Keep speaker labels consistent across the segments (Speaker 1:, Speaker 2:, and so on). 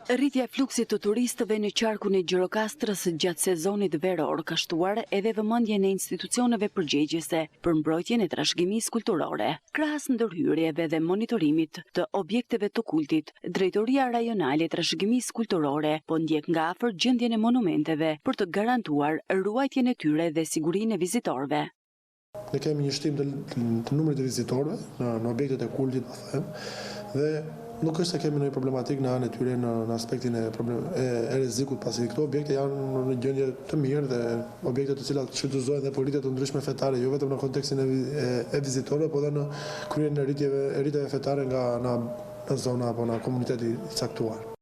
Speaker 1: Rritja e fluksit të turistëve në qarkun e Gjirokastrës gjatë sezonit veror ka shtuar edhe vëmendjen e institucioneve përgjegjëse për mbrojtjen e trashëgimisë kulturore. Krahas ndërhyrjeve dhe monitorimit të objekteve të kultit, Drejtoria Rajonale e Trashëgimisë Kulturore po ndjek nga afër gjendjen e monumenteve për të garantuar ruajtjen e tyre dhe sigurinë e vizitorëve.
Speaker 2: Ne kemi një shtim të, të numrit të vizitorëve në, në objektet e kultit, po them, dhe nuk është se kemi ndonjë problematikë në anën e tyre në, në aspektin e, problem, e, e rrezikut, pasi këto objekte janë në gjendje të mirë dhe objekte të cilat shfrytëzohen dhe për rite të ndryshme fetare, jo vetëm në kontekstin e, e, e vizitorëve, por edhe në kryerjen e riteve, e riteve fetare nga nga nga zona apo nga komuniteti i caktuar.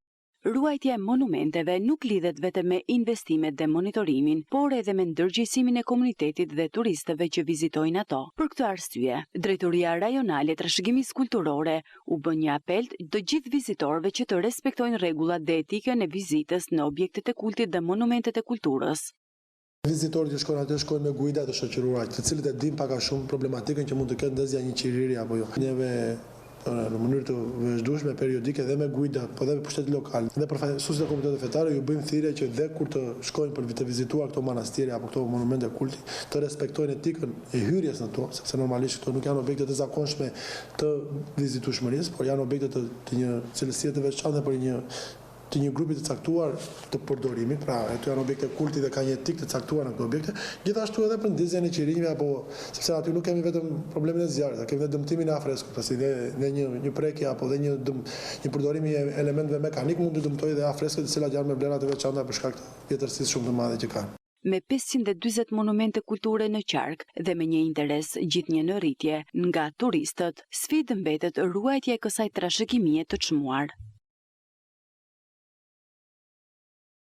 Speaker 1: Ruajtja e monumenteve nuk lidhet vetëm me investimet dhe monitorimin, por edhe me ndërgjegjësimin e komunitetit dhe turistëve që vizitojnë ato. Për këtë arsye, Drejtoria Rajonale e Trashëgimisë Kulturore u bën një apel të gjithë vizitorëve që të respektojnë rregullat dhe etikën e vizitës në objektet e kultit dhe monumentet e kulturës.
Speaker 2: Vizitorët që shkojnë aty shkojnë me guida të shoqëruara, të cilët e dinë pak a shumë problematikën që mund të ketë ndezja e një qiriri apo jo. Neve në mënyrë të vazhdueshme, periodike dhe me guida, po dhe me pushtetin lokal dhe përfaqësuesit e komuniteteve fetare ju bëjmë thirrje që dhe kur të shkojnë për të vizituar këto manastire apo këto monumente kulti, të respektojnë etikën e hyrjes në to, sepse normalisht këto nuk janë objekte të zakonshme të vizitueshmërisë, por janë objekte të, të një cilësie të veçantë për një të një grupi të caktuar të përdorimit, pra ato janë objekte kulti dhe ka një etikë të caktuar në këto objekte, gjithashtu edhe për ndezjen e qirinjve apo sepse aty nuk kemi vetëm problemin e zjarrit, kemi edhe dëmtimin e afreskut, pasi dhe dhe një një prekje apo dhe një dëm, një përdorim i elementëve mekanik mund të dëmtojë dhe afresket të cilat janë me vlera të veçanta për shkak të vjetërsisë shumë të madhe që kanë.
Speaker 1: Me 540 monumente kulture në qark dhe me një interes gjithnjë në rritje nga turistët, sfidë mbetet ruajtja e kësaj trashëgimie të çmuar.